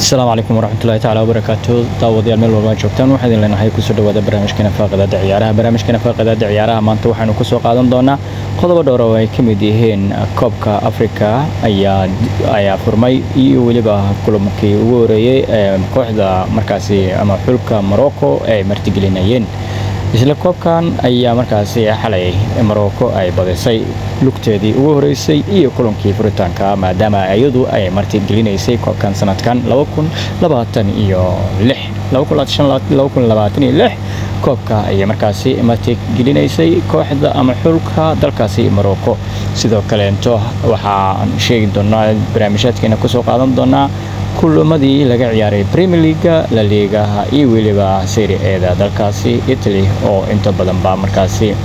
Asalaamu calaykum waraxmatullahi tacaala wabarakaatu. Daawadayaal, meel walba joogtaan, waxaan idin leenahay kusoo dhawaada barnaamijkeena faaqidaada ciyaaraha. Barnaamijkeena faaqidaada ciyaaraha maanta waxaanu kusoo qaadan doonaa qodobo dhowr oo ay ka mid yihiin koobka Afrika ayaa furmay iyo weliba kulankii ugu horeeyey ee kooxda markaasi ama xulka Morocco ay martigelinayeen. Isla koobkan ayaa markaasi xalay Morocco ay badisay lugteedii ugu horeysay iyo kulankii furitaanka, maadaama iyadu ay martigelinaysay koobkan sanadkan 2026. Koobka ayay markaasi martigelinaysay kooxda ama xulka dalkaasi Morocco. Sidoo kaleento waxaan sheegi doonaa, barnaamijyaadkeena kusoo qaadan doonaa kulamadii laga ciyaaray Premier League-ga, La Ligaha iyo weliba Serie A-da dalkaasi Italy oo inta badan ba markaasi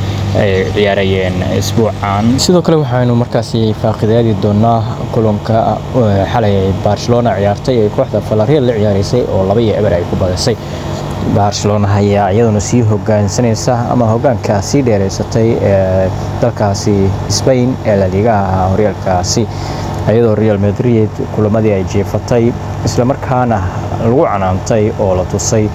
ay ciyaarayeen isbuucan. Sidoo kale waxaynu markaasi faaqidaadi doonaa kulanka xalay ay Barcelona ciyaartay ee kooxda Villarreal la ciyaareysay oo 2-0 ay ku badisay. Barcelona ayaa iyaduna sii hogaansanaysa ama hogaanka sii dheereysatay ee dalkaasi Spain ee La Ligaha horyaalkaasi, iyadoo Real Madrid kulamadii ay jiifatay, islamarkaana lagu canaantay oo la tusay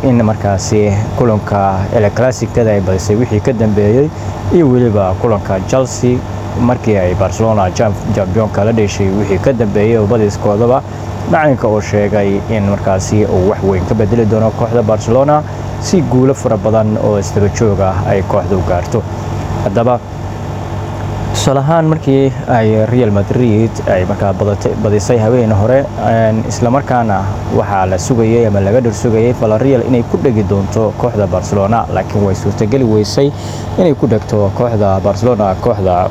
in markaasi kulanka El Clasico-da ay badisay wixii ka dambeeyey, iyo weliba kulanka Chelsea markii ay Barcelona championka la dheeshay wixii ka dambeeyey oo badiskoodaba, macalinka oo sheegay in markaasi uu wax weyn ka bedeli doono kooxda Barcelona si guulo fara badan oo isdaba joog ah ay kooxdu gaarto. Haddaba, tusaale ahaan, markii ay Real Madrid ay markaa badisay habeen hore, islamarkaana waxaa la sugayay ama laga dhir sugayay Villarreal inay ku dhegi doonto kooxda Barcelona, laakiin way suurtageli weysay inay ku dhegto kooxda Barcelona kooxda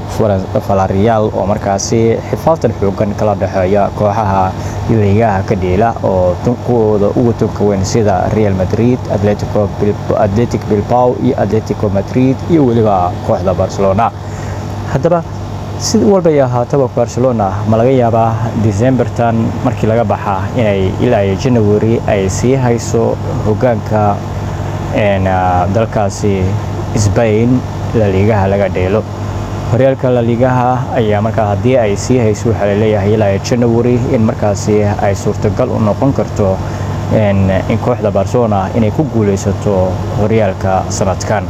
Villarreal oo markaasi xifaaltan xoogan kala dhexeeya kooxaha liigaha ka dheela oo kuwooda ugu tunka weyn, sida Real Madrid, Athletic Bilbao iyo Atletico Madrid iyo weliba kooxda Barcelona. Haddaba, si walba ay ahaataba, Barcelona ma laga yaabaa Decembertan markii laga baxa inay ilaa iyo January ay sii hayso hogaanka dalkaasi Spain, La Ligaha laga dheelo? Horyaalka La Ligaha ayaa markaa haddii ay sii hayso, waxaa laleeyahay ilaa iyo January in markaasi ay suurtagal u noqon karto in kooxda Barcelona inay ku guuleysato horyaalka sanadkan.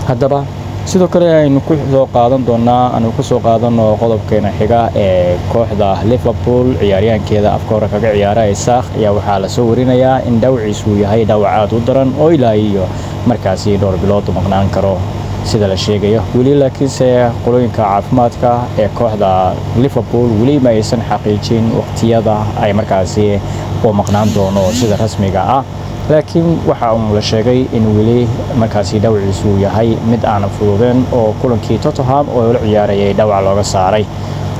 Haddaba, sidoo kale aynu ku soo qaadan doonaa, aanu ku soo qaadano qodobkeena xiga ee kooxda Liverpool. Ciyaaryahankeeda afka hore kaga ciyaara Isak ayaa waxaa lasoo warinayaa in dhaawaciisu yahay dhaawac aad u daran oo ilaa iyo markaasi dhowr bilood u maqnaan karo, sida la sheegayo weli. Laakiinse qolooyinka caafimaadka ee kooxda Liverpool weli ma aysan xaqiijin waqtiyada ay markaasi u maqnaan doono sida rasmiga ah, laakiin waxa uu la sheegay in weli markaasi dhaawaciisu yahay mid aanan fududeen oo kulankii Tottenham oo la ciyaarayay dhaawac looga saaray.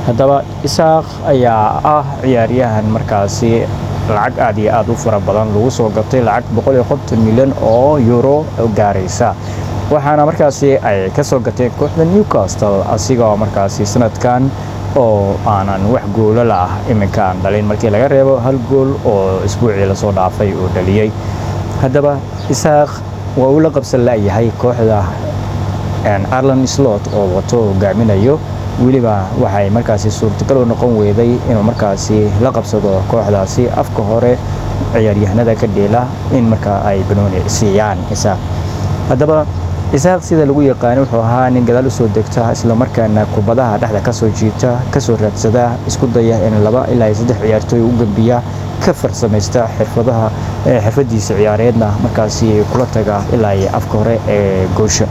Haddaba, Isak ayaa ah ciyaaryahan markaasi lacag aad iyo aad u fara badan lagu soo gatay, lacag 150 milyan oo euro gaaraysa, waxaana markaasi ay ka soo gateen kooxda Newcastle, asigoo markaasi sanadkan oo aanan wax goolala ah iminka aan dhalin, markii laga reebo hal gool oo isbuucii lasoo dhaafay uu dhaliyey. Haddaba, Isak waa uu la qabsan la'yahay kooxda Arne Slot oo wato hogaaminayo. Weliba waxay markaasi suurtagal u noqon weyday inuu markaasi la qabsado kooxdaasi afka hore ciyaaryahanada ka dheela in markaa ay banooni siiyaan Isak. Haddaba, Isak sida lagu yaqaano wuxuu ahaa nin gadaal usoo degta, islamarkaana kubadaha dhexda kasoo jiita, kasoo raadsada, isku daya in laba ilaa iyo saddex ciyaartooy u gembiya, ka farsamaysta xirfadaha xirfadiisa ciyaareedna markaasi kula taga ilaa iyo afka hore ee goosha.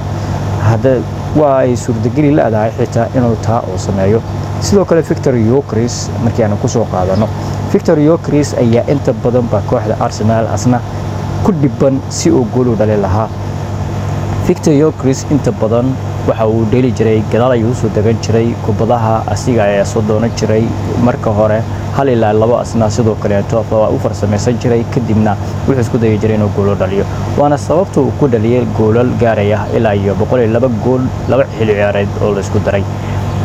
Hadda waa ay suurtageli la-dahay xitaa inuu taa uu sameeyo. Sidoo kale Viktor Gyokeres markii aanu kusoo qaadano, Viktor Gyokeres ayaa inta badan ba kooxda Arsenal asna ku dhiban si uu gool u dhali lahaa. Viktor Gyokeres inta badan waxa uu dheeli jiray gadaal ayuu usoo degan jiray, kubadaha asiga ayaa soo doonan jiray marka hore, hal ilaa labo asna sidoo kaleeto waa u farsamaysan jiray, kadibna wuxuu isku dayi jiray inuu goolo dhaliyo. Waana sababta uu ku dhaliyay goolal gaaraya ilaa iyo 102 gool laba xilli ciyaareed oo la isku daray.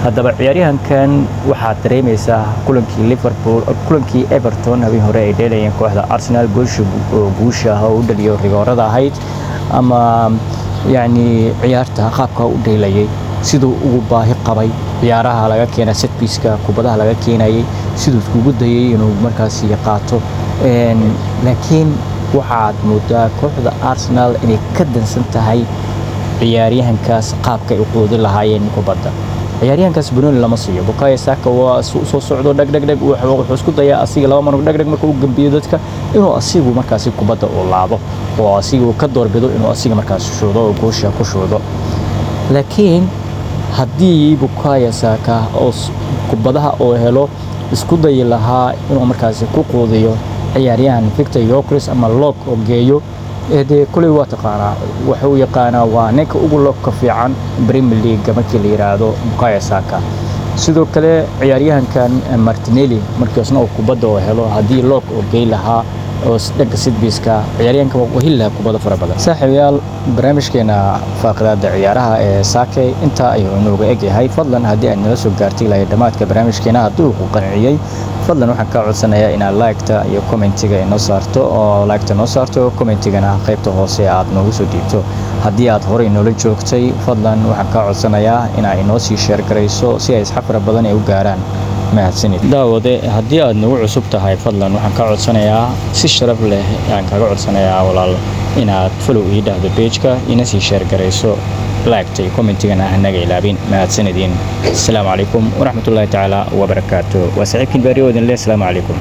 Haddaba, ciyaaryahankan waxaad dareemaysaa kulankii Liverpool, kulankii Everton habeen hore ay dheelayeen kooxda Arsenal, goolsha oo guusha ah oo u dhaliyo rigoorada ahayd, ama yacni ciyaarta qaabka u dheelayay, siduu ugu baahi qabay ciyaaraha laga keena set piece-ka, kubadaha laga keenayay. Siduu iskugu dayay inuu markaasi qaato, laakiin waxaad moodaa kooxda Arsenal inay ka dansan tahay ciyaaryahankaas qaabka ay u quudin lahaayeen kubadda. Ciyaaryahankaas banooni lama siiyo. Bukayo Saka waa soo socdo, dhag dhag dhag, wuxuu isku dayaa asiga laba mar, dhag dhag, marka uu gambiyo dadka inuu asigu markaasi kubadda uu laabo oo asigu ka doorbido inuu asiga markaasi shuudo oo goosha ku shuudo. Laakiin haddii Bukayo Saka oo kubadaha oo helo isku dayi lahaa inuu markaasi ku quudiyo ciyaaryahan Victor Gyökeres ama lock oo geeyo, dee kuley waa taqaanaa, wuxuu yaqaanaa, waa ninka ugu lock-ka fiican Premier League markii la yiraahdo Bukayo Saka. Sidoo kale ciyaaryahankan Martinelli, markiisna uu kubadda oo helo, haddii lock oo gey lahaa oo dhanka set piece-ka, ciyaaryahanka waa heli lahaa kubado fara badan. Saaxiibayaal, barnaamijkeena faaqidaada ciyaaraha ee saake intaa ayuu inooga egyahay. Fadlan haddii aad nala soo gaartay ilaa dhammaadka barnaamijkeena, haddii uu ku qanciyey, fadlan waxaan kaa codsanayaa inaad like-ta iyo comment-iga inoo saarto, oo like-ta noo saarto, comment-igana qaybta hoose aad noogu soo dhiibto. Haddii aad horey noola joogtay, fadlan waxaan kaa codsanayaa inaad inoo sii share garayso si ay asxaab fara badan ay u gaaraan. Mahadsanid, daawade. Haddii aad nagu cusub tahay, fadlan waxaan kaa codsanayaa, si sharaf leh ayaan kaaga codsanayaa, walaal, inaad follow ii dhahdo page-ka, ina sii share garayso, like-ta iyo comment-igana hanaga ilaabin. Mahadsanidin. Asalaamu calaykum waraxmatullaahi tacaala wabarakaatu. Waa saaxiibkiin Baari oo idin leh asalaamu calaykum.